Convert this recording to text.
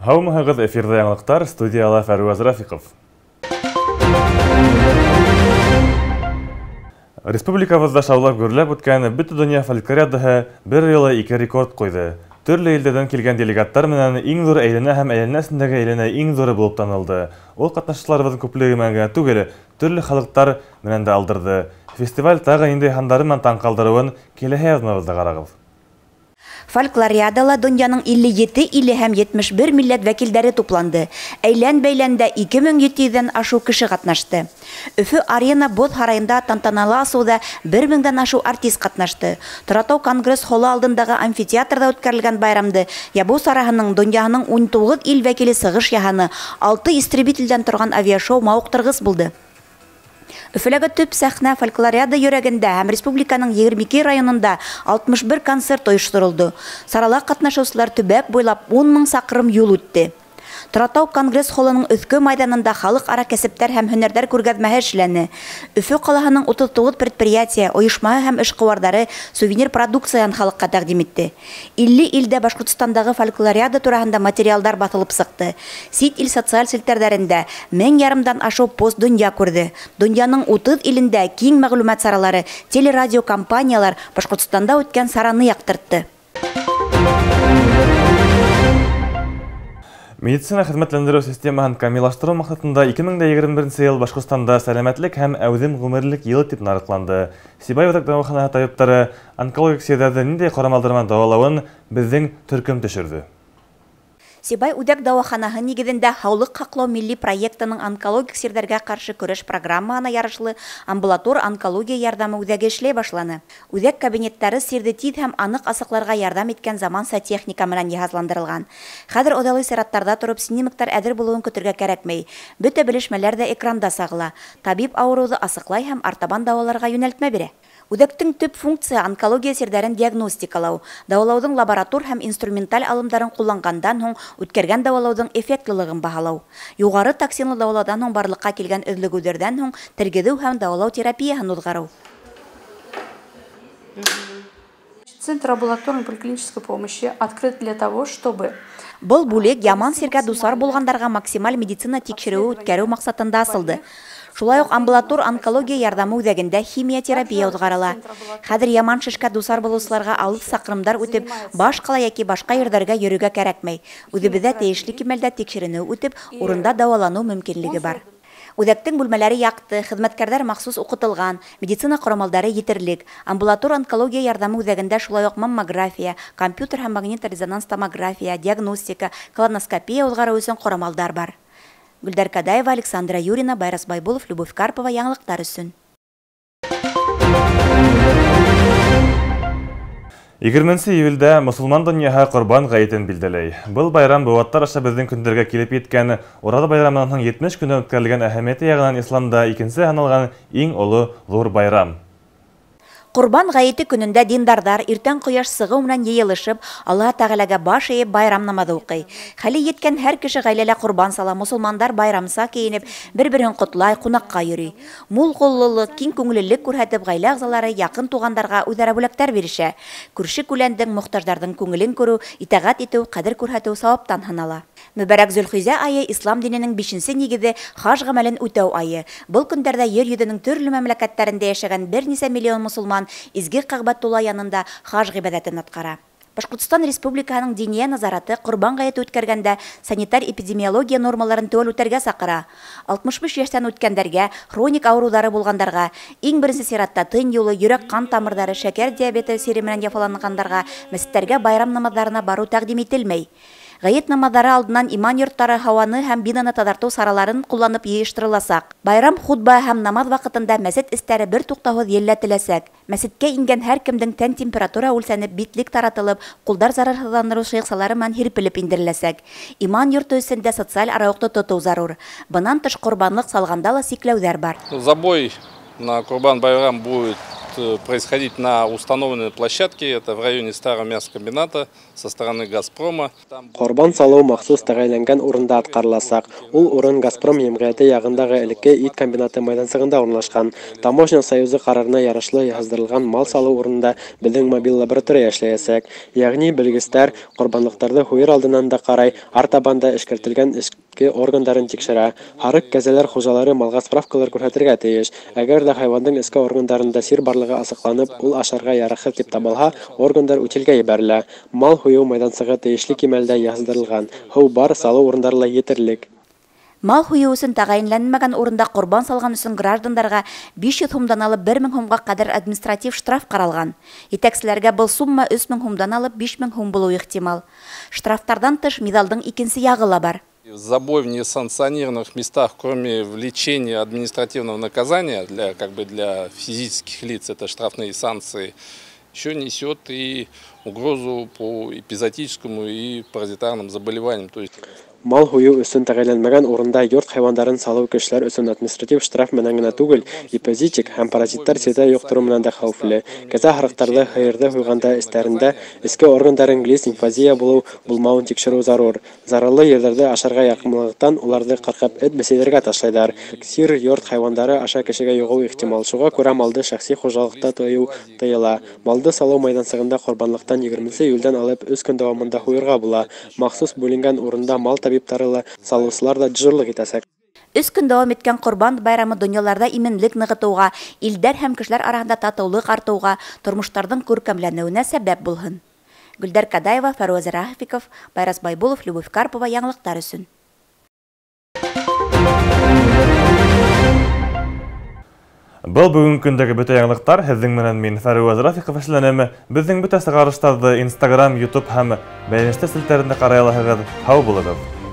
Һаумыһығыҙ, эфирҙа яңылыҡтар, студияла Фәруаз Рафиҡов. Республикабыҙҙа шаулап гөрләп үткән Бөтә донъя фольклориадаһы бер юлы ике рекорд ҡуйҙы. Төрлө илдәрҙән килгән делегаттар менән иң ҙур әйләнә һәм әйләнә эсендәге әйләнә иң ҙуры булып танылды. Ул ҡатнашыусыларыбыҙҙың күплеге менән генә түгел, төрлө халыҡтар менән дә алдырҙы. Фестиваль тағы ниндәй һандары менән таң ҡалдырыуын киләһе яҙмабыҙҙа ҡарағыҙ. Фольклориадала донъяның 57 иле һәм 71 милләт вәкилдәре тупланды. Әйлән-бәйләндә 2700-дән ашыу кеше ҡатнашты. Өфө арена боҙ һарайында тантаналы асыуҙа 1000-дән ашыу артист ҡатнашты. Торатау конгресс холы алдындағы амфитеатрҙа үткәрелгән байрамды ябыу сараһының донъяһының 19 ил вәкиле сығыш яһаны. 6 истребителдән торған авиашоу мауыҡтырғыс булды. Өфөләге төп сәхнә фольклориада йөрәгендә һәм республиканың 22 районында 61 концерт ойошторолдо. Сарала ҡатнашыусылар төбәк буйлап 10 мең саҡрым юл үтте. Торатау конгресс холының өҫкө майҙанында халыҡ-ара кәсептәр һәм һөнәрҙәр күргәҙмәһе эшләне. Өфө ҡалаһының 39 предприятие, ойошмаһы һәм эшҡыуарҙары сувенир продукцияһын халыҡҡа тәҡдим итте. 50 илдә Башҡортостандағы фольклориада тураһында материалдар баҫылып сыҡты. Сит ил социаль селтәрҙәрендә 1500-дан ашыу пост донъя күрҙе. Донъяның 30 илендә киң мәғлүмәт саралары, телерадио компаниялар Башҡортостанда үткән сараны яҡтыртты. Медицина хеҙмәтләндереү системаһын камиллаштырыу маҡсатында 2021 йыл Башҡортостанда сәләмәтлек һәм әүҙем ғүмерлек йылы тип нарыҡланды. Сибай үҙәк дауаханаһы табиптары онкологик сирҙәрҙе ниндәй ҡорамалдар менән дауалауын беҙҙең төркөм төшөрҙө. Сибай үҙәк дауаханаһы нигеҙендә һаулыҡ һаҡлау милли проектының онкологик сирҙәргә ҡаршы көрәш программаһына ярашлы амбулатор онкология ярҙамы үҙәге эшләй башланы. Үҙәк кабинеттары сирҙе тиҙ һәм аныҡ асыҡларға ярҙам иткән заманса техника менән йыһазландырылған. Хәҙер оҙайлы сираттарҙа тороп снимоктар әҙер булыуын көтөргә кәрәкмәй. Бөтә белешмәләр ҙә экранда сағыла. Табип ауырыуҙы асыҡлай һәм артабан дауаларға йүнәлтмә бирә. Үҙәктең төп функция онкология сирҙәрен диагностикалау, дауалауҙың лаборатор һәм инструменталь алымдарын ҡулланғандан һуң үткәргән дауалауҙың эффектлылығын баһалау. Юғары токсинлы дауалауҙан һуң барлыҡҡа килгән өҙлөгөүҙәрҙән һуң тергеҙеү һәм дауалау терапияһын уҙғарыу. Центр амбулаторной поликлинической помощи открыт для того, чтобы Был бүлек яман сиргә дусар булғандарға максималь медицина тикшереүе үткәреү маҡсатында асылды. Шулай уҡ амбулатор онкология ярҙамы үҙәгендә химиотерапия уҙғарыла. Хәҙер яман шешкә дусар булыусыларға алыҫ саҡрымдар үтеп, баш ҡала йәки башҡа ерҙәргә йөрөргә кәрәкмәй. Үҙебеҙҙә тейешле кимәлдә тикшеренеү үтеп, урында дауаланыу мөмкинлеге бар. Үҙәктең бүлмәләре яҡты, хеҙмәткәрҙәр махсус уҡытылған, медицина ҡорамалдары етерлек. Амбулатор онкология ярҙамы үҙәгендә шулай уҡ маммография, компьютер һәм магнит-резонанс томография, диагностика, колоноскопия уҙғарыу өсөн ҡорамалдар бар. Гөлдәр Кадаева, Александра Юрина, Байрас Байбулов, Любовь Карпова, яңылыҡтар өсөн. 20 июлдә мосолман донъяһы Ҡорбан ғәйетен билдәләй. Был байрам быуаттар аша беҙҙең көндәргә килеп еткән Ураҙа байрамынан һуң 70 көндән үткәрелгән әһәмиәте яғынан исламда икенсе һаналған иң оло ҙур байрам. Ҡорбан ғәйете көнөндә диндарҙар иртән ҡояш сығыу менән йыйылышып, Аллаһ Тәғәләгә баш эйеп байрам намаҙы уҡый. Хәле еткән һәр кеше ғаиләлә ҡорбан сала, мосолмандар байрамса кейенеп, бер-береһен ҡотлай, ҡунаҡҡа йөрөй. Мул ҡуллылыҡ, киң күңеллелек күрһәтеп, ғаилә ағзалары яҡын туғандарға үҙ-ара бүләктәр бирешә. Күрше күләндең, мохтаждарҙың күңелен күреү, итәғәт итеү, ҡәҙер күрһәтеү сауаптан һанала. Мөбәрәк Зөлхижә айы ислам диненең 5-нсе нигеҙе хаж ғәмәлен үтәү айы. Был көндәрҙә ер йөҙөнөң төрлө мәмләкәттәрендә йәшәгән бер нисә миллион мосолман изге Ҡәғбәтулла янында хаж ғибәҙәтен атҡара. Башҡортостан Республикаһының Диния назараты Ҡорбан ғәйете үткәргәндә санитар-эпидемиология нормаларын теүәл үтәргә саҡыра. 65 йәштән үткәндәргә, хроник ауырыуҙары булғандарға, иң беренсе сиратта тын юлы, йөрәк-ҡан тамырҙары, шәкәр диабеты сире менән яфаланғандарға мәсеттәргә байрам намаҙҙарына барыу тәҡдим ителмәй. Ғәйет намаҙҙары алдынан иман йорттары һауаны һәм бинаны таҙартыу сараларын ҡулланып йыйыштырыласаҡ. Байрам хутба һәм намаҙ ваҡытында мәсет эстәре бер туҡтауһыҙ елләтеләсәк. Мәсеткә ингән һәр кемдең тән температура үлсәнеп, битлек таратылып, ҡулдар зарарһыҙландырыу шыйыҡсалары менән һирпелеп индереләсәк. Иман йорто эсендә социаль арауыҡты тотоу зарур. Бынан тыш ҡорбанлыҡ салғанда ла сикләүҙәр бар. Забой на Курбан-Байрам будет происходить на установленной площадке, это в районе старого мясокомбината со стороны «Газпрома». Ҡорбан салыу махсус тәғәйенләнгән урында атҡарыласаҡ. Ул урын «Газпром» йәмғиәте яғындағы элекке ит комбинаты майҙансығында урынлашҡан. Таможня союзы ҡарарына ярашлы яҙҙырылған мал салыу урынында беҙҙең мобиль лаборатория эшләйәсәк. Йәғни белгестәр ҡорбанлыҡтарҙы һуйыр алдынан да ҡарай, артабан да эшкәртелгән эске органдарын тикшерә. Һарыҡ, кәзәләр хужалары малға справкалар күрһәтергә тейеш. Әгәр ҙә хайуандың эске органдарында сир барлығы асыҡланып, ул ашарға яраҡһыҙ тип табылһа, органдар утилгә ебәрелә. Мал һуйыу майҙансығы тейешле кимәлдә яҙҙырылған. Һыу бар, салыу урындары ла етерлек. Мал һуйыу өсөн тәғәйенләнмәгән урында ҡорбан салған өсөн граждандарға 500 һумдан алып 1000 һумға ҡәҙәр административ штраф ҡаралған. Етәкселәргә был сумма 3000 һумдан алып 5000 һум булыуы ихтимал. Штрафтарҙан тыш миҙалдың икенсе яғы ла бар. Забой в несанкционированных местах, кроме влечения административного наказания для физических лиц, это штрафные санкции, еще несет и угрозу по эпизоотическому и паразитарным заболеваниям. То есть Мал һуйыу өсөн тәғәйенләнмәгән урында йорт хайуандарын салыу кешеләр өсөн административ штраф менән генә түгел, эпизоотик һәм паразиттар сирҙәр йоҡтороу менән дә хәүефле. Кәзә, һарыҡтарҙы, һыйырҙы һуйғанда эстәрендә эске органдарын глист, инфазия булыу булмауын тикшереү зарур. Зарарлы ерҙәрҙе ашарға яҡынлыҡтан уларҙы ҡырҡып эт бесәйҙәргә ташлайҙар. Сир йорт хайуандары аша кешегә йоғоу ихтимал. Шуға күрә малды шәхси хужалыҡта тыйыу тыйыла. Малды салыу майҙансығында ҡорбанлыҡтан 20 июлдән алып 3 көн дауамында һуйырға була. Махсус бүленгән урында мал табиптары ла, салыусылар ҙа дежурлыҡ итәсәк. 3 көн дауам иткән Ҡорбан байрамы донъяларҙа именлек нығытыуға, илдәр һәм кешеләр араһында татыулыҡ артыуға, тормоштарҙың күркәмләнеүенә сәбәп булһын. Гөлдәр Кадаева, Фәруаз Рафиков, Байрас Байбулов, Любовь Карпова яңылыҡтар өсөн. Был бөгөнгө көндәге бөтә яңылыҡтар. Һеҙҙең менән мин Фәруаз Рафиков эшләнем. Беҙҙең бөтә сығарыштарҙы Instagram, YouTube һәм бәйләнештәр селтәрендә ҡарай алаһығыҙ. Һау булығыҙ.